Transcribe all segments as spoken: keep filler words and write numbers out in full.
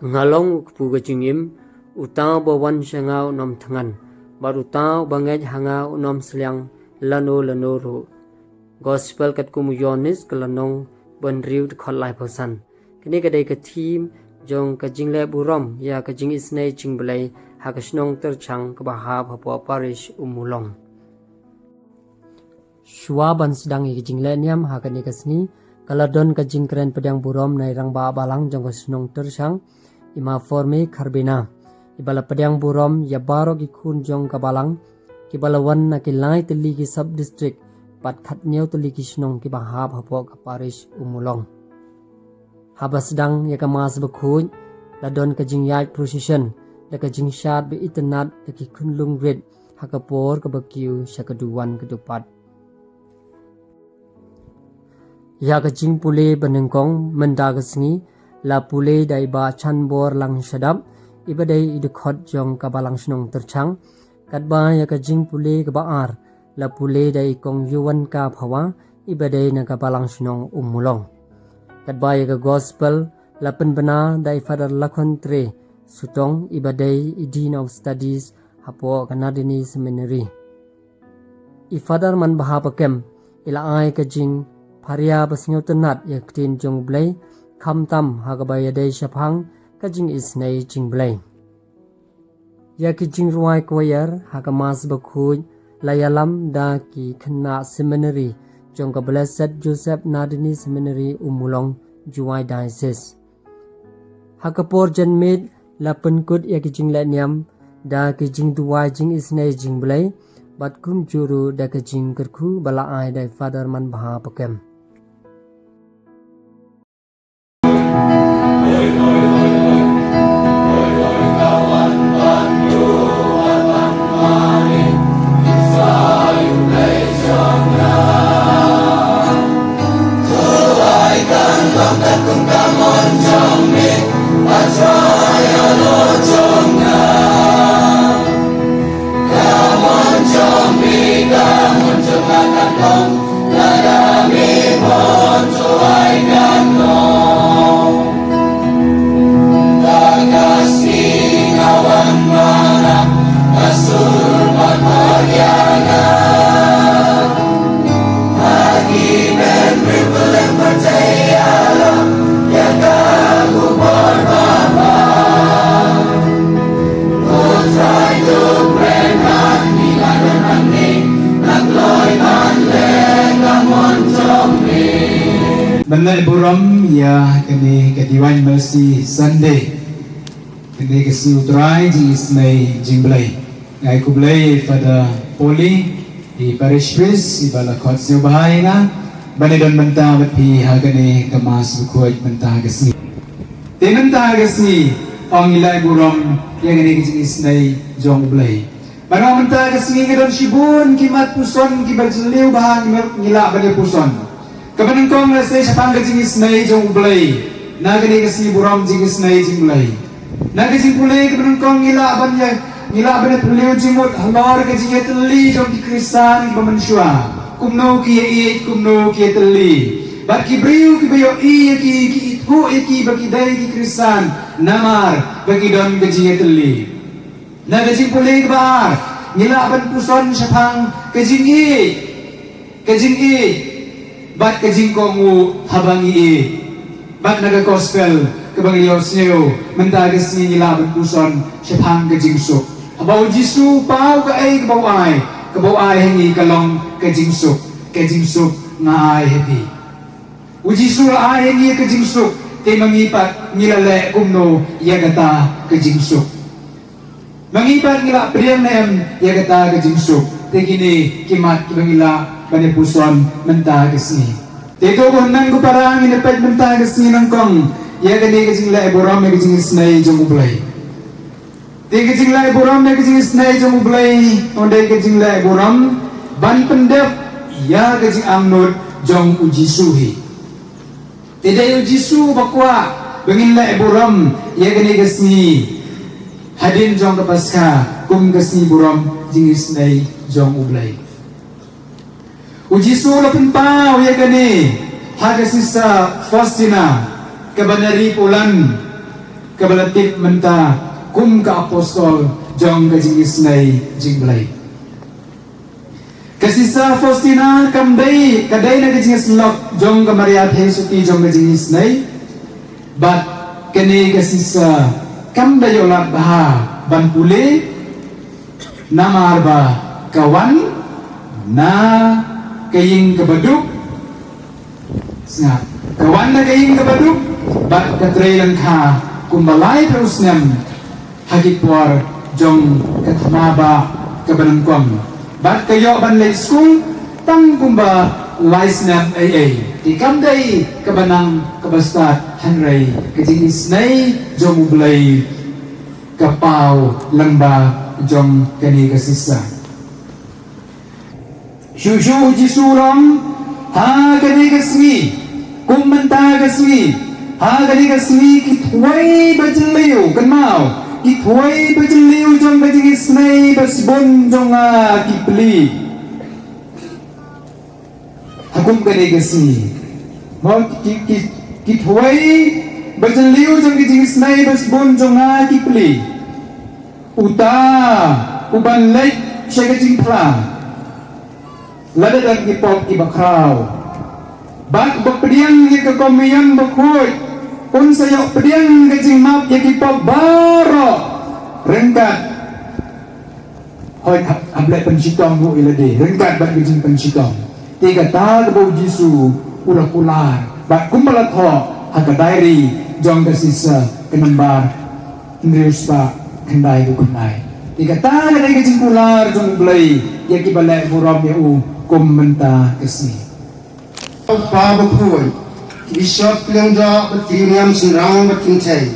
Nga long u kpu ka jingim, uta uba wan sha nga un ym thngan, bad uta uba ngeit ha nga un ym sliang lano lano ruh. Gospel katkum u Ïoannis ka lynnong ba hynriew dkhot laiphew san. Kane ka dei ka theme jong ka jingleh burom ïa ka jingisynei jingblei ha ka shnong Tyrchang kaba hap hapoh parish Ummulong. Shuwa ban sdang ïa ka jingleh niam ha kane ka sngi, ka la don ka jingkren pdiang burom na i rangbah balang jong ka shnong Tyrchang, i Ma Forme Kharbina, iba la pdiang burom ïa baroh ki khun jong ka balang kiba la wan na ki lai tylli ki sub district bad khathynñiew tylli ki shnong kiba hap hapoh ka parish Ummulong. Haba sdang ïa ka Mass bakhuid, la don ka jingïaid procession da ka jingshad ba itynnad da ki khunlung rit ha ka por kaba kiew sha ka duwan ka dupat. Ïa ka jingpule ba nyngkong mynta ka sngi la pule da i Bah Chanbor Langshadap, iba dei i dkhot jong ka balang shnong Tyrchang, katba ïa ka jingpule kaba ar la pule da i Kong Ïuanka Phawa, iba dei na ka balang shnong Ummulong. Katba ïa ka Gospel la pynbna da i Father Lakhon Tre Sutong, iba dei i Dean of Studies hapoh ka Nadini Seminary. I Father Manbha Pakem i la ai ka jingpharia ba sngewtynnad ïa ka ktien jong U Blei, khamtam ha kaba ïadei shaphang ka jingisynei jingblei. Ïa ki jingrwai choir ha ka Mass bakhuid la ïalam da ki khynnah seminary jong ka Blessed Joseph Nadini Seminary, Ummulong, Jowai Diocese. Ha ka por janmiet la pynkut ïa ki jingleh niam da ki jingduwai jingisynei jingblei bad kumjuh ruh da ka jingkyrkhu ba la ai da i Father Manbha Pakem. Ban leh burom ïa kane ka Divine Mercy Sunday. Kane ka sngi U Trai jingisynei jingblei. Nga ai khublei ïa i Father Polly, i parish priest, iba la khot sngewbha ïa nga ban ïadon bynta bad phi ha kane ka Mass bakhuid mynta ka sngi. Te mynta ka sngi, ong ngi leh burom ïa kane ka jingisynei jong U Blei. Bad ong mynta ka sngi nga don shibun ki mat puson kiba jylliew bha ngi, ngi lah ban ïa puson. Kaba nyngkong lehse shaphang ka jingisynei jong U Blei. Na kane ka sngi burom jingisynei jong U Blei. Na ka jingpule kaba nyngkong ngi lah ban ïa, ngi lah ban ïa pule jingmut halor ka jingïatylli jong ki Khristan kiba mynshuwa. Kumno ki ïa ïeit, kumno ki ïatylli. Bad ki briew kiba ïohi ïa ki, ki ithuh ïa ki ba ki dei ki Khristan namar ba ki don ka jingïatylli. Na ka jingpule kaba ar, ngi lah ban puson shaphang ka jingïeit, ka jingïeit bad ka jingkohnguh haba ngi ïeit. Bad na ka gospel kaba ngi ïohsngew mynta ka sngi ngi lah ban puson shaphang ka jingsuk. Haba U Jisu u paw kaei kaba u ai, kaba u ai ha ngi ka long ka jingsuk, ka jingsuk nga ai ha phi. U Jisu u la ai ha ngi ka jingsuk, te ma ngi pat ngi la leh kumno ïa kata ka jingsuk? Ma ngi pat ngi la pdiang ne em ïa kata ka jingsuk? Te kine ki mat kiba ngi lah ban ïa puson mynta ka sngi. Te ko hynmen ko para, ngin ïa peit mynta ka sngi nyngkong ïa kane ka jingleh burom ïa ka jingisynei jong U Blei. Te ka jingleh burom ïa ka jingisynei jong U Blei, u dei ka jingleh burom ban pyndep ïa ka jingangnud jong U Jisu hi. Te dei U Jisu uba kwah ba ngin leh burom ïa kane ka sngi hadien jong ka Paskha kum ka sngi burom jingisynei jong U Blei. U Jisu u la pynpaw ïa kane ha ka Sister Faustina, kaba na ri Poland, kaba la tip mynta kum ka apostol jong ka jingisynei jingblei. Ka Sister Faustina kam dei, ka dei na ka jingïasyllok jong ka Maria Theisotti jong ka jingisynei. Bad kane ka Sister kam da ïoh lad bha ban pule, namar ba ka wan na ka ïing kaba duk. Sngap. Ka wan na ka ïing kaba duk bad ka trei lyngkha kumba laiphew snem ha ki por jong ka thma ba kaba nyngkong. Bad ka ïoh ban leit skul tang kumba lai snem ei ei. Te kam dei kaba nang kaba stad, hynrei ka jingisynei jong U Blei ka paw lyngba jong kane ka Sister. Shuh shuh U Jisu u ong, ha kane ka sngi, kum mynta ka sngi, ha kane ka sngi ki thwei ba jylliew, kynmaw, ki thwei ba jylliew jong ka jingisynei ba sbun jong nga ki plie. Ha kum kane ka sngi, mo, ki, ki, ki thwei ba jylliew jong ka jingisynei ba sbun jong nga ki plie. Uta uban leit sha ka jingphla, lada don ki pop kiba khraw, bad ba pdiang ïa ka Komunion Bakhuid, un sa ïoh pdiang ka jingmap ïa ki pop baroh ryngkat. Hooid, hap, hap leh pynshitom ruh ïa lade ryngkat bad ka jingpynshitom. Te kata kaba U Jisu u la kular bad kumba la thoh ha ka diary jong ka Sister, ka nambar hynriew spah khyndai phew khyndai. Te kata ka dei ka jingkular jong U Blei ïa kiba leh burom ïa u kum mynta ka sngi. Kpa Bakhuid, ki bishop, ki lyngdoh bad ki riewniam shynrang bad kynthei,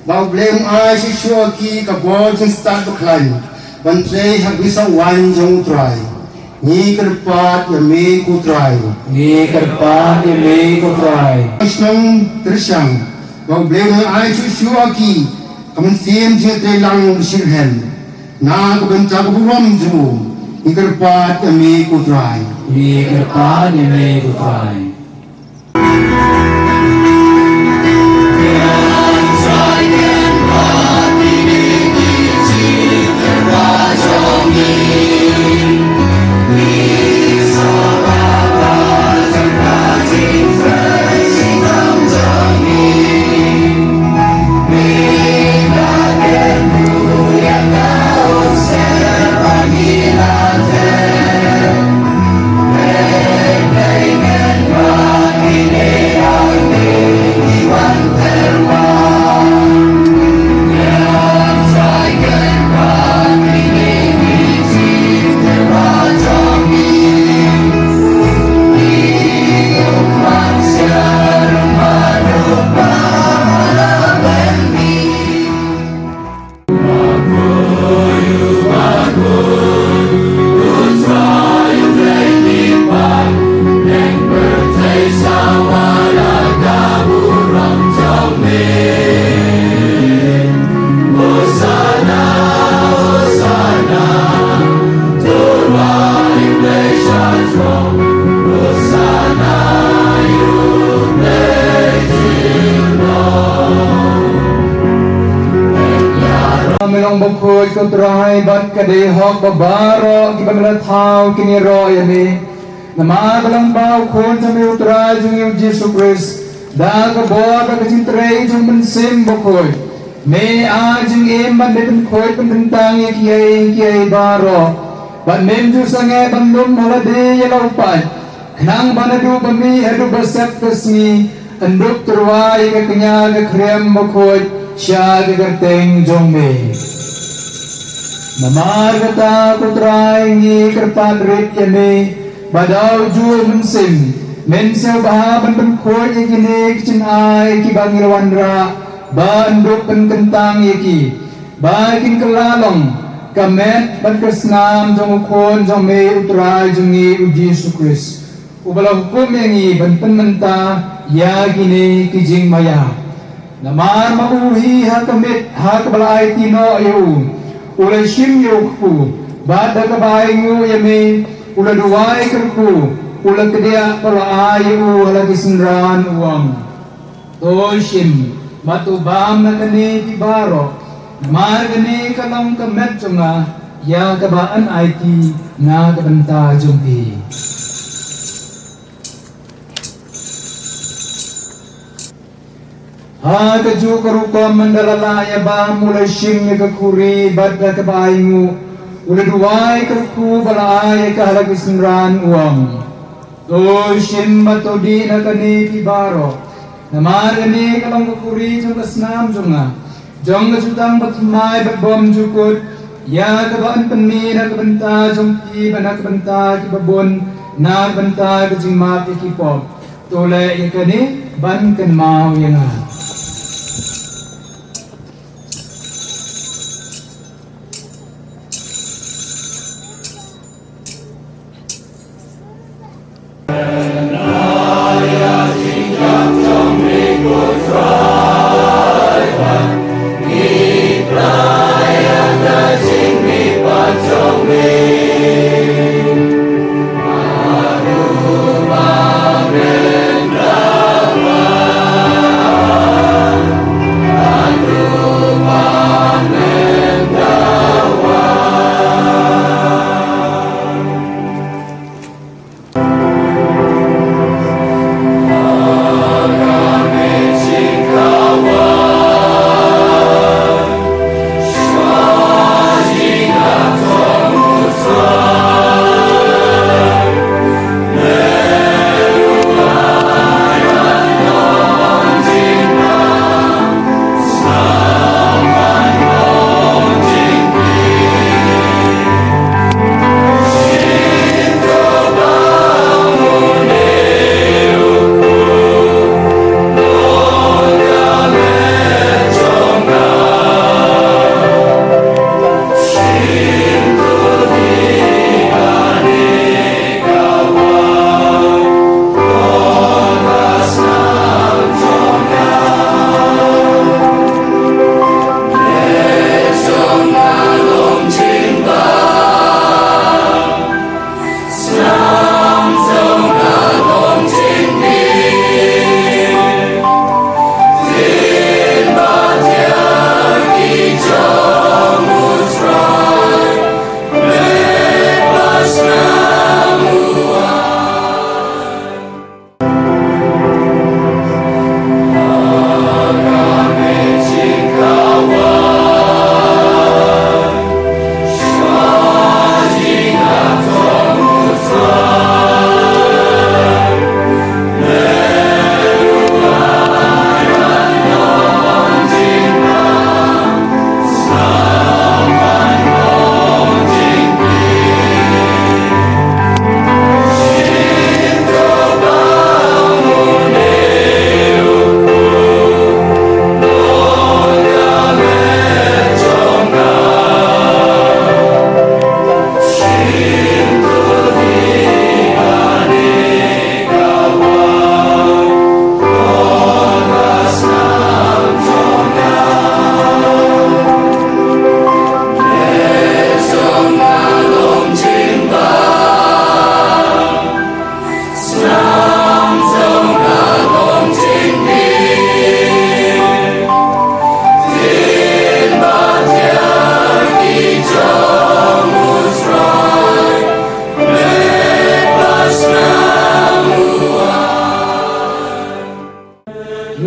ba U Blei un ai shuh shuh ïa ki ka bor jingstad bakhlaiñ ban trei ha ka bynta waiñ jong U Trai. Ngi kyrpad ïa me ko Trai. Ngi kyrpad ïa me ko Trai. Shnong Tyrshang, ba U Blei un ai shuh shuh ïa ki ka mynsiem jingïatreilang shitrhem na ka bynta ka burom jong u. Ngi kyrpad ïa me ko Trai. Ngi kyrpad ïa me ko Trai. Me long bakhuid ko Trai, bad ka dei hok ba baroh kiba me la thaw kin ïaroh ïa me. Namar ba long ba U Khun jong me U Trai jong ngi U Jisu Khrist, da ka bor bad ka jingtrei jong U Mynsiem Bakhuid, me ai jingim bad me pynkhuid pynkyntang ïa kiei kiei baroh. Bad mem ju sangeh ban lum ha lade ïa la u paid, khnang ba naduh ba mih haduh ba sep ka sngi, yn dup tyrwa ïa ka kñia ka khriam bakhuid sha ka kyrteng jong me. Namar kata ko Trai ngi kyrpad rit ïa me, ba da u juh U Mynsiem, men sngewbha ban pynkhuid ïa kine ki jingai kiba ngi la wanrah, ba yn dup pynkyntang ïa ki, ba kin kylla long ka met bad ka snam jong U Khun jong me U Trai jong ngi U Jisu Khrist, uba la hukum ïa ngi ban pynmynta ïa kine ki jingmaïa. Namar ma u hi ha ka miet ha kaba la aiti noh ïa u, u la shim ïa u kpu, bad da kaba ainguh ïa me, u la duwai kyrkhu, u la kdiah bad la ai ïa u ha la ki synran, u ong: To shim, Bad to bam na kane phi baroh, namar kane ka long ka met jong nga, ïa kaba yn aiti na ka bynta jong phi. Ha kajuh ka rukom mynda la lah ïa bam, u la shim ïa ka khuri bad da kaba ainguh u la duwai ka rukom ba la ai ïa ka ha la ki synran, u ong: To shim bad to dih na kane phi baroh, namar kane ka long ka khuri jong ka snam jong nga, jong ka jutang bathymmai bad bymjukut, ïa kaba yn pynmih na ka bynta jong phi bad na ka bynta kiba bun, na ka bynta ka jingmap ïa ki pop. To leh ïa kane ban kynmaw ïa nga.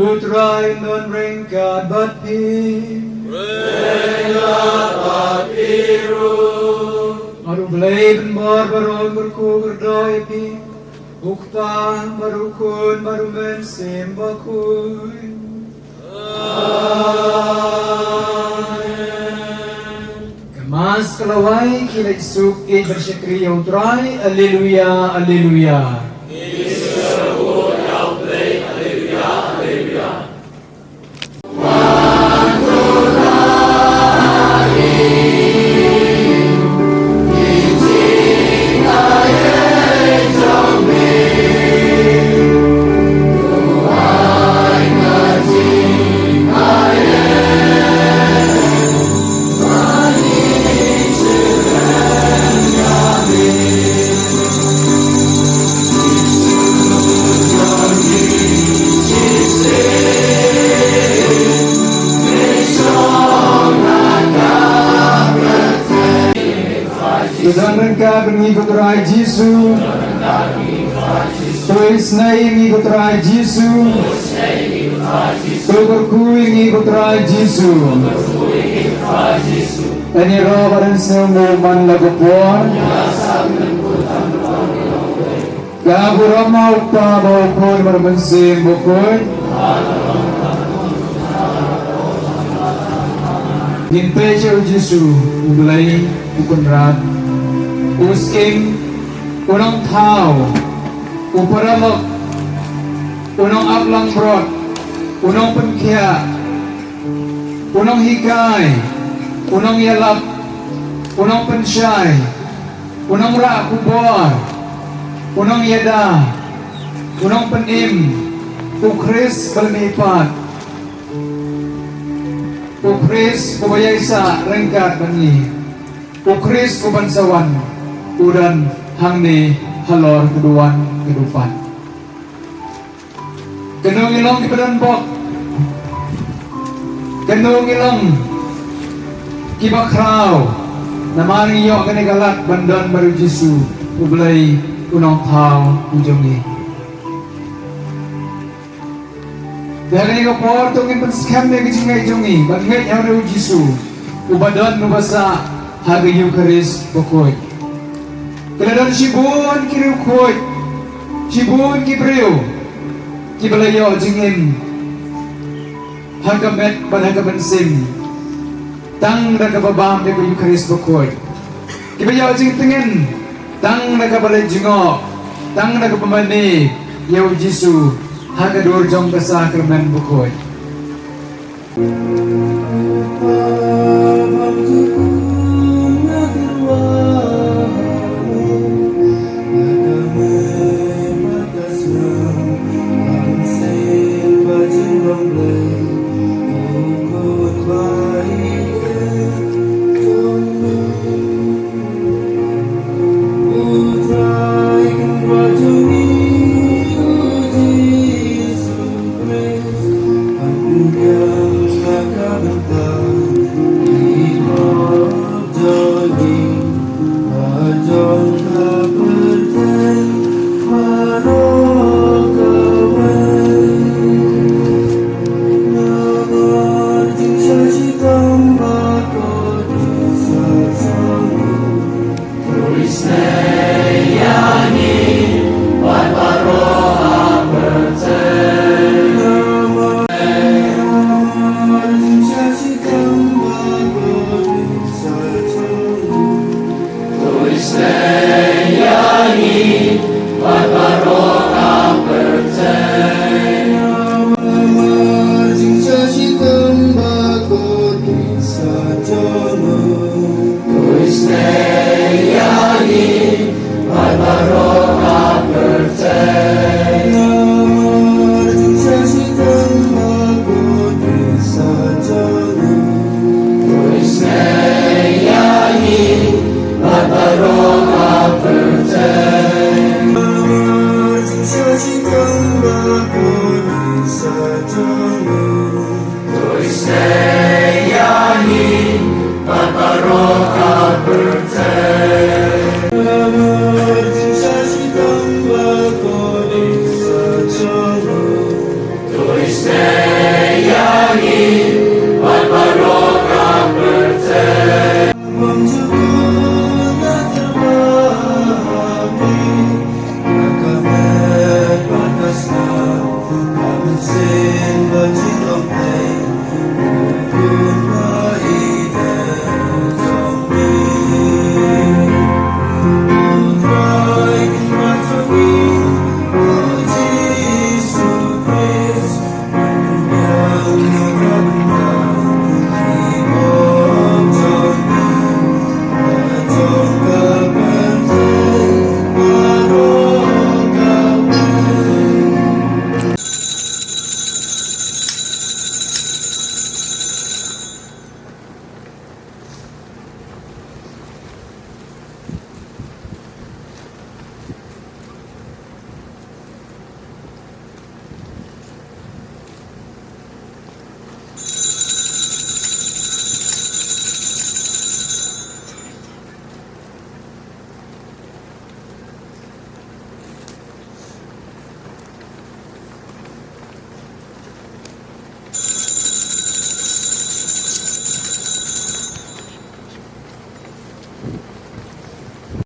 U Trai un don ryngkat bad phi. Ryngkat bad phi ruh. Bad U Blei ban bor baroh un kyrkhu kyrdoh ïa phi, U Kpa bad U Khun bad U Mynsiem Bakhuid. Amen. Ka Mass ka la wai, ki leit suk, ki leit shakri ïa U Trai. Alleluia, alleluia. Don ryngkat bad ngi ko Trai Jisu. To isynei ïa ngi ko Trai Jisu. To kyrkhu ïa ngi ko Trai Jisu. Ïaroh bad ïasngew mo man la ka por. Ka burom ha U Kpa bad U Khun bad U Mynsiem Bakhuid. Ngin peit sha U Jisu, U Blei, U Kynrad, U Syiem, U Nongthaw, U Paralok, U Nongaplangbrot, U Nongpynkhiah, U Nonghikai, U Nongïalap, U Nongpynshai, U Nongrah Khubor, U Nongïada, U Nongpynim, U Khrist ba la mihpat, U Khrist uba ïaisah ryngkat bad ngi, U Khrist uban sa wan, u don hangne halor ka duwan ka dupat. Kano ngi long kiba don bok. Kano ngi long kiba khraw. Namar ngi ïoh kane ka lad ban don bad U Jisu, U Blei, U Nongthaw, U jong ngi. Te ha kane ka por to ngin pynskhem ïa ka jingngeit jong ngi ban ngeit ha une U Jisu, uba don uba sah ha ka Eukharist bakhuid. Ki la don shibun ki riewkhuid, shibun ki briew kiba la ïoh jingim ha ka met bad ha ka mynsiem tang da kaba bam ïa ka Eukharist bakhuid. Kiba ïoh jingtngen tang da kaba leit jngoh, tang da kaba mane ïa U Jisu ha ka dur jong ka Sakramen bakhuid.